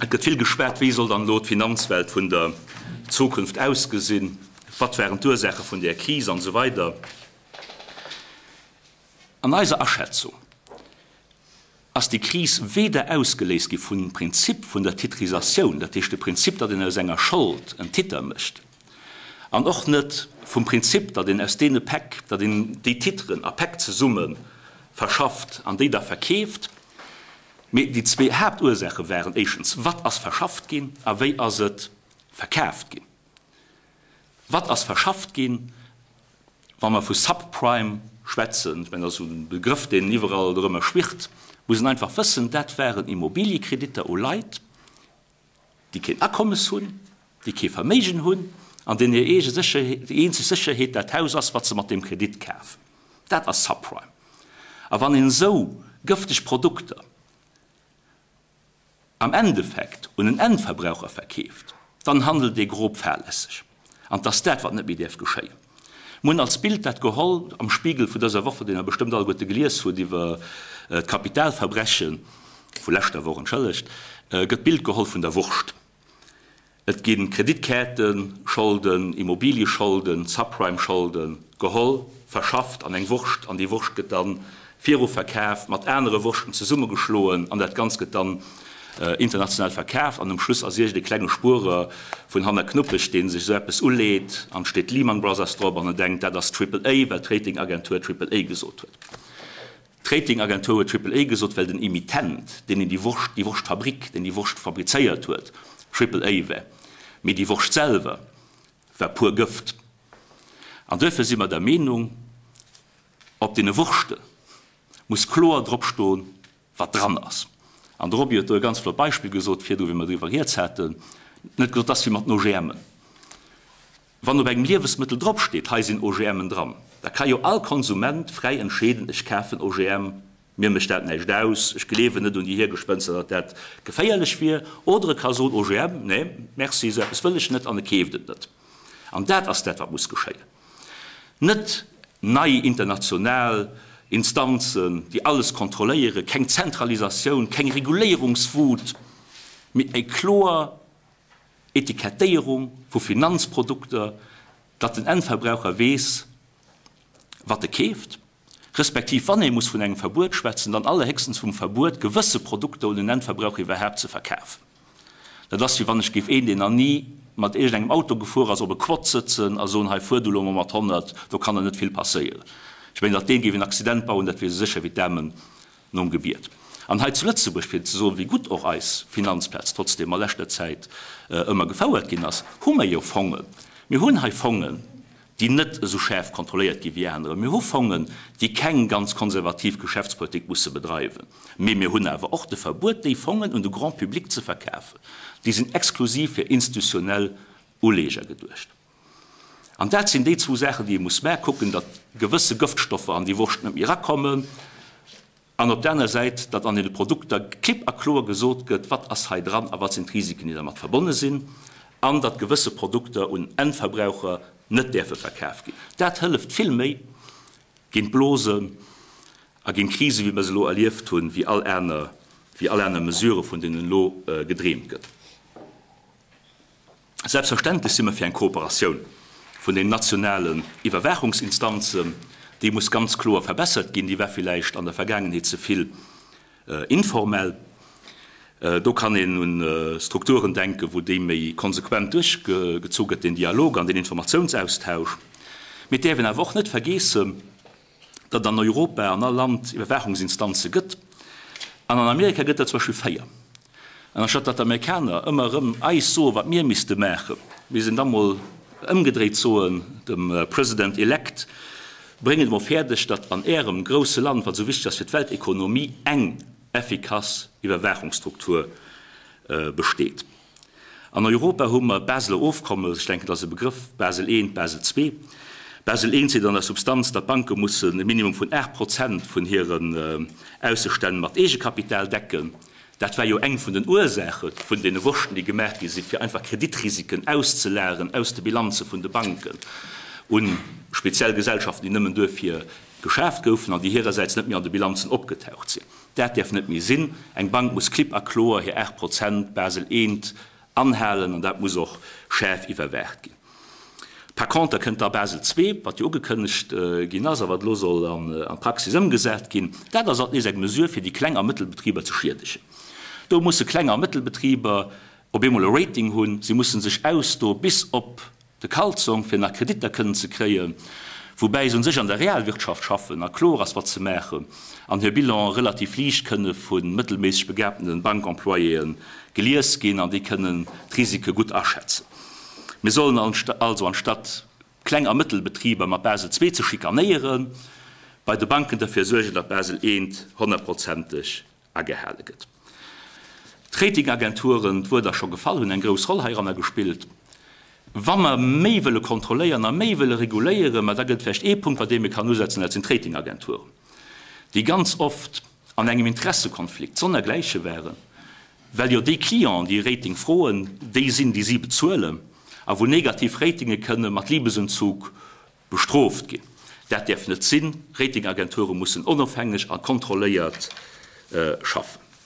Et gëtt vill geschwat, wéi soll dann elo d'Finanzwelt vun der Zukunft ausgesinn, wat waren d'Ursaache vun där Kris an esou weider. An eiser Aschätzung ass déi Kris weder ausgeléist gi vum Prinzip vun der Titrisatioun, dat heescht de Prinzip, datt een aus enger Schold en Titer mécht, an och net vum Prinzip, datt een aus deene Päck, datt een déi Titeren a Päck zesumme verschafft an déi da verkeeft. Mee déi zwee Haaptursaache waren éischtens, wat ass verschafft ginn a wéi ass et verkaaft ginn? Wat ass verschafft ginn, wa mer vu Subprime schwätzen? Ech mengen, dat ass esou e Begrëff, deen iwwerall dorëmmer schwirrt. Muss een einfach wëssen, dat waren Immobiliekreditter u Leit, déi keen Akommes hunn, déi kee Verméigen hunn an deenen hir eege Sécherheet, déi eenzeg Sécherheet dat Haus ass, wat se mat deem Kredit kafen. Dat ass Subprime. A wann een esou gëfteg Produkter am Endeffekt un en Endverbraucher verkeeft, dann handelt ee grob fahrlässeg. An 't ass dat, wat net méi däerf geschéien. Mir hunn als Bild dat geholl am Spiegel vun dëser Woch, wat Dir bestëmmt alleguerte gelies hutt iwwer d'Kapitalverbrechen, vu leschter Woch, entschëllegt, gëtt d'Bild geholl vun der Wurscht. Et gi Kreditkaartescholden, Immobiliescholden, Subprime-Scholde geholl, verschafft an eng Wurscht an déi Wurscht gëtt da viru verkaf, mat anere Wurschten zesummegeschloen an dat Ganzt gëtt dann international verkaf an um Schluss ass iergend e klenge Spuerer vun hanner Knuppech, dee sech esou eppes uleet an et steet Lehman Brothers drop an en denkt, dat ass Triple A, well d'Ratingagentur Triple A gesot huet. D'Ratingagentur huet Triple A gesot, well den Emittent, deen déi Wurscht, déi Wurschtfabrik, deen déi Wurscht fabrizéiert huet, Triple A war. Mee déi Wurscht selwer war pur Gëft. An duerfir si mer der Meenung, op deene Wurschte muss kloer dropstoen, wat dran ass. An de Roby huet do e ganz flott Beispill gesot virdru, wéi mer driwwer rieds haten, en huet gesot, dat ass wéi mat den OGMen. Wann op engem Liewesmëttel dropsteet, hei sinn OGMen dran, da ka jo all Konsument fräi entscheeden, ech kafen OGM, mir mécht dat näischt aus, ech gleewen net un déi Hiergespënster, datt dat geféierlech wier. Oder e ka soen, OGM, nee, merci, esou eppes wëll ech net, an e keeft et net. An dat ass dat, wat muss geschéien. Net nei international Instanzen, déi alles kontrolléieren, keng Zentralisatioun, keng Reguléierungswut, mee eng kloer Etikettéierung vu Finanzprodukter, datt den Endverbraucher weess, wat e keeft, respektiv wann ee muss vun engem Verbuet schwätzen, dann allerhéchstens vum Verbuet, gewësse Produkter un den Endverbraucher iwwerhaapt ze verkafen. Dat ass, wéi wann ech géif een, deen nach ni mat iergendengem Auto gefuer ass, op e Quad sëtzen a soen, hei fuer du elo mol mat 100, do kann der net vill passéieren. Ech mengen, datt dee géif en Accident bauen, dat wier esou sécher wéi d'Amen nom Gebiet. An hei zu Lëtzebuerg, fir ze soen, wéi gutt och eis Finanzplaz trotzdeem a leschter Zäit ëmmer gefouert ginn ass, hu mer jo Fongen. Mir hunn hei Fongen, déi net esou schaarf kontrolléiert gi wéi anerer. Mir hu Fongen, déi keng ganz konservativ Geschäftspolitik musse bedreiwen. Mee mir hunn awer och de Verbuet, déi Fongen un de Grand public ze verkafen. Déi sinn exklusiv fir institutionell Uleeger geduecht. An dat sinn déi zwou Saachen, déi ee muss maachen, kucken, datt gewësse Gëftstoffer an déi Wurscht net méi erakommen, An op der aner Säit, datt an deene Produkter klipp a kloer gesot gëtt, wat ass hei dran a wat sinn d'Risiken, déi dermat verbonne sinn, an datt gewësse Produkter un Endverbraucher net däerfe verkaf ginn. Dat hëlleft vill méi géint Blosen a géint Krisen, wéi mer se elo erlieft hunn, wéi all aner, wéi all aner Mesurë vun deenen elo gedreemt gëtt. Selbstverständlech si mer fir eng Kooperatioun vun den nationalen Iwwerwaachungsinstanzen. Déi muss ganz kloer verbessert ginn. Déi war villäicht an der Vergaangenheet ze vill informell. Do kann een un Strukturen denken, wou déi méi konsequent duerchgezu gëtt, deen Dialog an deen Informatiounsaustausch. Mee et däerf een awer och net vergeessen, datt an Europa an all Land Iwwerwaachungsinstanze gëtt, an an Amerika gëtt der zum Beispill 4. An anstatt datt d'Amerikaner ëmmer erëm eis soen, wat mir misste maachen, misst een da mol ëmgedréit soen, dem President elect, Bréngt et mol fäerdeg, datt an Ärem grousse Land, wat esou wichteg ass fir d'Weltekonomie, eng effikass Iwwerwaachungsstruktur besteet. An Europa hu mer d'Baseler Ofkommes, ech denken, dat ass e Begrëff, Basel I, Basel ii. Basel I seet an der Substanz, datt d'Banke mussen e Minimum vun 8 Prozent vun hiren Aussestänn mat Eegekapital decken. Dat war jo eng vun den Ursaache vun deene Wurschten, déi gemaach gi sinn, fir einfach Kreditrisiken auszelageren aus de Bilanze vun de Banken un speziell Gesellschaften, déi nëmmen duerfir. geschaaft goufen an déi hirersäits net méi an de Bilanzen opgetaucht sinn. Dat däerf net méi sinn. Eng Bank muss klipp a kloer hir 8 Prozent Basel I anhalen an dat muss och schaarf iwwerwaacht ginn. Par conter kënnt da Basel ii, wat jo ugekënnegt ginn ass a wat elo soll an d'Praxis ëmgesat ginn. Dat ass alt nees eng Mesure, fir déi Kleng a Mëttelbetriber ze schiedegen. Do musse Kleng a Mëttelbetriber op eemol e Rating hunn, si musse sech ausdoe bis op de Kalzong, fir nach Kreditter kënnen ze kréien, woubäi se u sech an der Realwirtschaft schaffen a kloer ass, wat se maachen, an hir Bilan relativ liicht kënne vu mëttelméisseg begabtene Bankemployéë gelies ginn an déi kënnen d'Risike gutt aschätzen. Mir sollen also, anstatt Kleng a Mëttelbetriber mat Basel ii ze schikanéieren, bei de Banken derfir suergen, datt Basel I honnertprozenteg agehale gëtt. D'Ratingagenturen, d'Wuert ass scho gefall, hunn eng grouss Roll heiranner gespillt. Wa mer méi wëlle kontrolléieren a méi wëlle reguléieren, ma da gëtt et vläicht ee Punkt, bei deem ee kann usetzen, dat sinn d'Ratingagenturen, déi ganz oft an engem Interessekonflikt sonnergläiche waren, well jo déi Clienten, déi e Rating froen, déi sinn, déi si bezuelen a wou negativ Ratinge kënne mat Libesentzug Bestrooft ginn. Dat däerf net sinn. Ratingagenture mussen onofhängeg a kontrolléiert schaffen.